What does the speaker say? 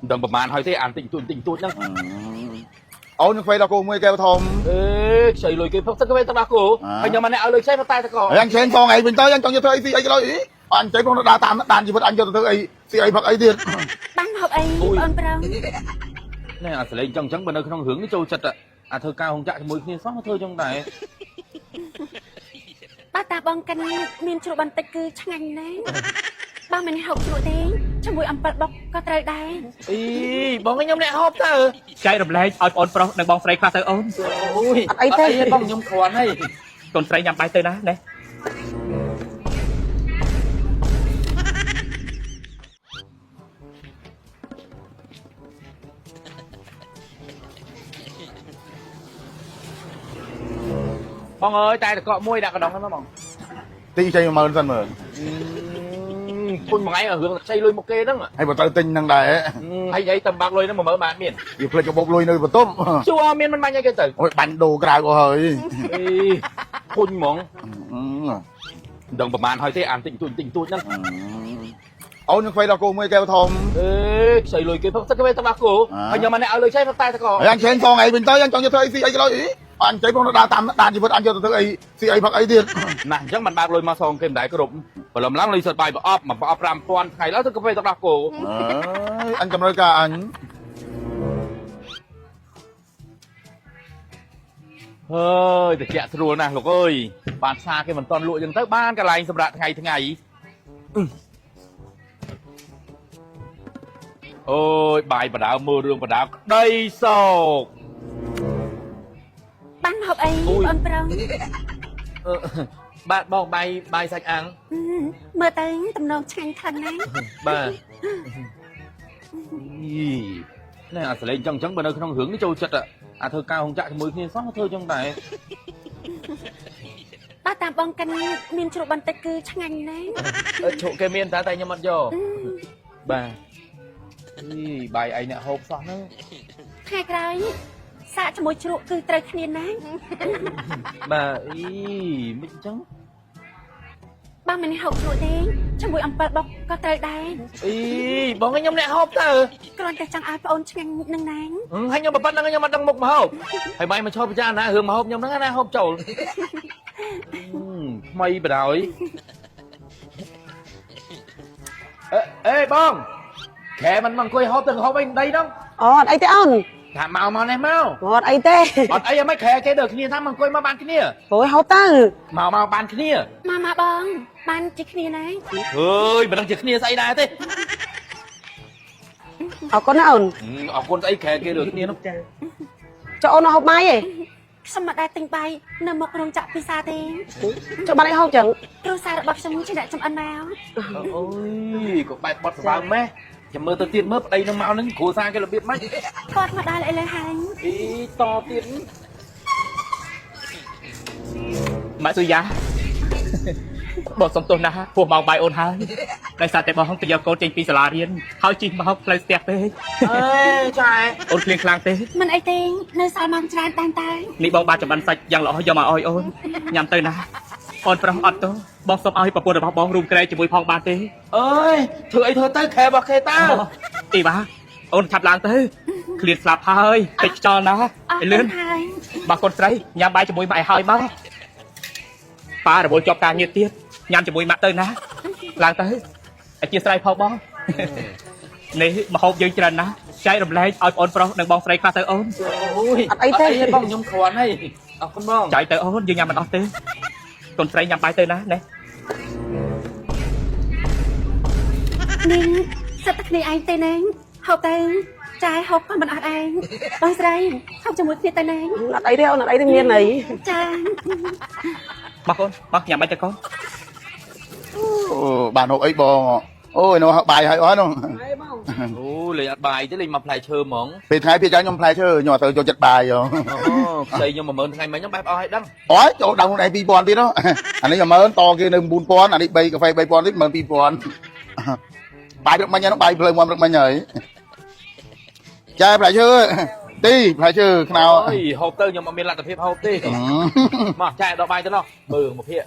មិនដឹងប្រហែលហើយទេអានតិចតួចតិចតួចហ្នឹង អូនខ្ញុំខ្វេដល់គោមួយកែវធំ អេខ្ចីលុយគេផឹកទឹកកាហ្វេទឹកដោះគោហើយខ្ញុំមកអ្នកឲ្យលុយខ្ចីផឹកតែតក ហើយអញឆេងផងឯងវិញទៅអញចង់យកធ្វើអីស៊ីអីក៏ដោយអីអញចៃផងដើរតាមដានជីវិតអញយកទៅធ្វើអីស៊ីអីផឹកអីទៀត បានហូបអីបងប្រុស នេះអាសលេងចឹងចឹងបើនៅក្នុងរឿងនេះចូលចិត្តអាធ្វើការហងចាក់ជាមួយគ្នាសោះធ្វើចឹងដែរ បើតាបងកិនមានជ្រក់បន្តិចគឺឆ្ងាញ់ណាស់បងមិនហូបជ្រក់ទេជាមួយអំពិលបុកក៏ត្រូវដែរ អីបងខ្ញុំអ្នកហូបទៅ ចែករំលែកឲ្យបងប្រុសនិងបងស្រីខ្លះទៅអូន អូយ អត់អីទេ បងខ្ញុំគ្រាន់ហើយក ូនស្រីញ៉ាំបាយទៅណាណែ បងអើយតែតកកមួយដាក់កណ្ដុងហ្នឹងមកបង ទីចេញ10000សិនមើល គុញមួយថ្ងៃរឿងខ្ចីលុយមកគេហ្នឹង ហើយបើទៅទិញនឹងដែរ ហើយយាយតំបាក់លុយហ្នឹង10000បាតមាន វាផ្លេចកាបូបលុយនៅបន្ទប់ ជួអមានមិនបាញ់អីគេទៅ អូយបាញ់ដូរក្រៅអស់ហើយ អីគុញហ្មងមិនដឹងប្រហែលហើយទេអានតិចតួចតិចតួចហ្នឹង អូនខ្ញុំខ្វេដល់គោមួយកែវធំ អេខ្ចីលុយគេផឹកទឹកកាហ្វេទឹកដោះគោហើយខ្ញុំមកអ្នកឲ្យលុយខ្ចីផឹកតែតក ហើយអញឆេងផងឯងវិញទៅអញចង់យកធ្វើអីស៊ីអីក៏ដោយអីអញចៃផងដើរតាមដានជីវិតអញយកទៅធ្វើអីស៊ីអីផឹកអីទៀត ណាស់អញ្ចឹងមិនបើកលុយមកសងគេមិនដែរគ្រប់ព្រលឹមឡើងលុយសុទ្ធបាយប្រអប់មកប្រអប់5000ថ្ងៃឡើយទៅកាហ្វេទឹកដោះគោ អើយអញតម្រូវការអញ ហើយតិចស្រួលណាស់លោកអើយបានផ្សារគេមិនតន់លក់អញ្ចឹងទៅបានកន្លែងសម្រាប់ថ្ងៃថ្ងៃអូយបាយបដើមមើលរឿងបដើមក្តីសោក បានហូបអីបងប្រុស បាទបងបាយបាយសាច់អាំង មើលទៅតំណងឆ្ងាញ់ខ្លាំងណាស់ បាទនេះអាសលេងចឹងចឹងបើនៅក្នុងរឿងនេះចូលចិត្តអាធ្វើការហងចាក់ជាមួយគ្នាសោះធ្វើចឹងដែរ បើតាមបងកិនមានជ្រក់បន្តិចគឺឆ្ងាញ់ណាស់ ឈុកគេមានតែតែខ្ញុំអត់យកបាទអីបាយឯងអ្នកហូបសោះហ្នឹង ថ្ងៃក្រោយសាកជាមួយជ្រក់គឺត្រូវគ្នាណាស់ បាទអីមិនអញ្ចឹង បងមិនហូបជ្រក់ទេជាមួយអំពិលបុកក៏ត្រូវដែរ អីបងខ្ញុំអ្នកហូបទៅ គ្រាន់តែចង់ឲ្យប្អូនឆ្ងាញ់នឹងណាង ហើយខ្ញុំប៉ុណ្្នឹងខ្ញុំអត់ដឹងមុខមកហូបហើយបាយមកឈប់ពិចារណារឿងមកហូបខ្ញុំហ្នឹងណាហូបចូលថ្មីបដ ாய் អេអេបងខែមិនមកអង្គុយហូបទៅហូបអីដីហ្នឹង អូអត់អីទេអូន ថាមកមកនេះមក អត់អីទេ អត់អីហ្មងខែគេដល់គ្នាថាមកអង្គុយមកបានគ្នា ព្រោះហូបទៅ មកមកបានគ្នា មកមកបងបានជាគ្នាណា អើយមិនដឹងជាគ្នាស្អីដែរទេ អរគុណណាអូន អរគុណស្អីខែគេលើគ្នានោះ ចុះអូនហូបបាយទេ ខ្ញុំមិនដែលទិញបាយនៅមុខរោងចក្រពិសាទេ ចុះបានអីហូបចឹង គ្រួសាររបស់ខ្ញុំជាអ្នកចំអិនមក អូយក៏បែបបត់ស្បើមម៉េះចាំមើលទៅទៀតមើលប្តីនឹងមកនឹងគ្រួសារគេរបៀបម៉េច គាត់មកដល់ឥឡូវហើយ អីតទៀត ម៉ាក់សុយាបងសុំទោសណាស់ពោះម៉ោងបាយអូនហើយដោយសារតែបងទៅយកកូនចេញពីសាលារៀនហើយជិះមកផ្លូវស្ទះពេក អេចែ អូនភ្លៀងខ្លាំងទេ មិនអីទេនៅសល់ម៉ោងច្រើនតាំងតែ នេះបងបានចម្អិនសាច់យ៉ាងល្អយកមកឲ្យអូនញ៉ាំទៅណាអូនប្រុសអត់ទោសបងសុំឲ្យប្រពន្ធរបស់បងរួមក្រែជាមួយផងបានទេ អើយធ្វើអីធ្វើទៅខែរបស់គេតើ អីបាអូនឆាប់ឡើងទៅឃ្លានស្លាប់ហើយតិចខ្យល់ណាស់ អរ ឲ្យលឿន គុណហើយ បាទកូនស្រីញ៉ាំបាយជាមួយម៉ាក់ឲ្យហើយមកប៉ារវល់ជាប់ការងារទៀតញ៉ាំជាមួយម៉ាក់ទៅណាឡើងទៅអធិស្ឋានផងបងនេះម្ហូបយើងច្រើនណាស់ចែករំលែកឲ្យបងប្រុសនិងបងស្រីខ្លះទៅអូន អូយ អត់អីទេ បងខ្ញុំគ្រាន់ហើយអរគុណបង ចែកទៅអូនយើងញ៉ាំមិនអស់ទេកូនស្រីញ៉ាំបាយទៅណាណែ នាងសិតតែគ្នាឯងទេណាងហូបទៅចាយហូបក៏មិនអត់ឯងបងស្រីហូបជាមួយគ្នាទៅណាង អត់អីទេអូនអត់អីទេមានអី ចា មកកូនមកញ៉ាំបាយទៅកូន អូបានហូបអីបងអូយនោះបាយហើយអស់នោះ ហើយបង អូលេងអត់បាយទេលេងមកផ្លែឈើហ្មង ពេលថ្ងៃពេលចាខ្ញុំផ្លែឈើខ្ញុំអត់ទៅចូលចិត្តបាយហ៎ អូខ្ចីខ្ញុំ10000ថ្ងៃមិញខ្ញុំបែបអស់ឲ្យដឹង អូយចូលដល់ខ្លួនឯង2000ទៀតហ៎អានេះ10000តគេនៅ9000អានេះ3កាហ្វេ3000ទៀត12000បាយព្រឹកមិញហ្នឹងបាយភ្លើងមកព្រឹកមិញហើយចែផ្លែឈើទីផ្លែឈើខ្នោ អូយហូបទៅខ្ញុំអត់មានលទ្ធភាពហូបទេមកចែកដល់បាយទៅនោះមើលមកភាក